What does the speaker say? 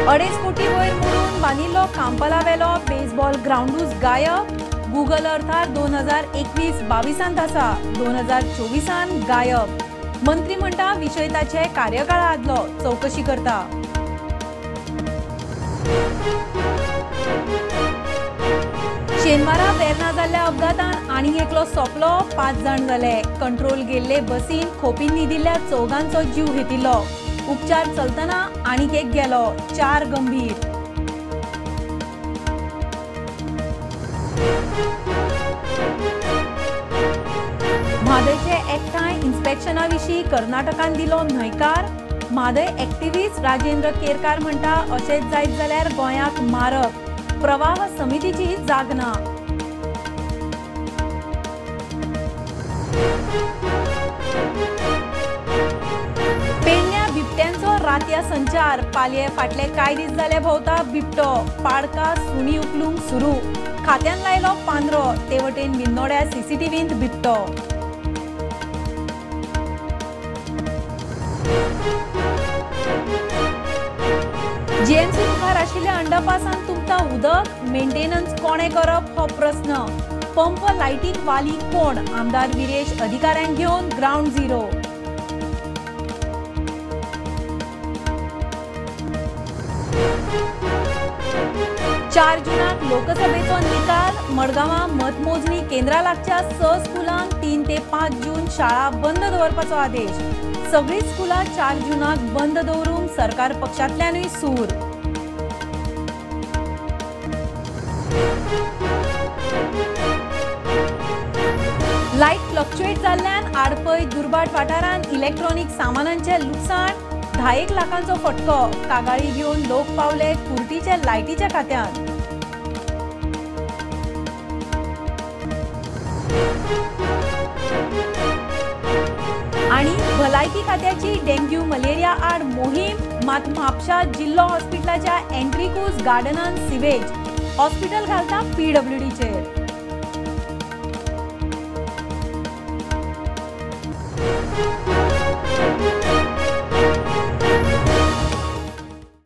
2.5 कोटी वयर मोडून बांदिल्लो कांपालावेलो बेसबॉल ग्रावंडूच गायब. गुगल अर्थार 2021-22 आसा, 2024 गायब. मंत्री म्हणटा विशय ताचे कार्यकाळा आदलो, चवकशी करता. शेनवारा वेर्ना जाल्ल्या अपघातान आनीक एकलो सोंपलो, 5 जाण जाले. कंट्रोल गेल्ले बसीन खोपीन न्हिदिल्ल्या 4 जीव घेतिल्लो. उपचार चलतना आनीक एक गेलो, 4 गंभीर. म्हादयचे एकठांय इन्स्पेक्शना विशीं कर्नाटकान दिलो न्हयकार. म्हादय एक्टिविस्ट राजेंद्र केरकार म्हणटा अशेंच जायत जाल्यार गोंयाक मारक. प्रवाह समितीची जाग ना. पेडण्या बिबट्यांचो रातया संचार. पालये फाटले कांय दीस जाले भोंवता बिबटो. पाडका सुणी उखलूंक सुरू. खात्यान लायलो पांदरो. ते वटेन विन्नोड्या सीसीटीव्हींत बिबटो. जीएमसी मुखार आशिल्ल्या अंडरपासान तुमता उदक. मेंटेनन्स कोणे करप हो प्रस्न. पंप लायटीक वाली कोण? आमदार विरेश अधिकाऱ्यांक घेवन ग्रावंड झिरो. चार जूनाक लोकसभेचो निकाल. मडगांवां मतमोजणी केंद्रा लागच्या 6 स्कुलांक 3 ते 5 जून शाळा बंद दवरपाचो आदेश. सगळीं स्कुलां 4 जूनाक बंद दवरूंक सरकार पक्षांतल्यानूय सूर. लायट फ्लक्च्युएट जाल्ल्यान आडपय दुर्भाट वाठारांत इलेक्ट्रॉनिक सामानांचें लुकसाण. 10 लाखांचो फटको. कागाळी घेवन लोक पावले कुर्टीच्या लायटीच्या खात्यांत. आनी भलायकी खात्याची डेंग्यू मलेरिया आड मोहीम. मात म्हापशा जिल्लो हॉस्पिटलाच्या एंट्रीकूज गार्डनान सिवेज. हॉस्पिटल घालता पीडब्ल्यूडीचेर.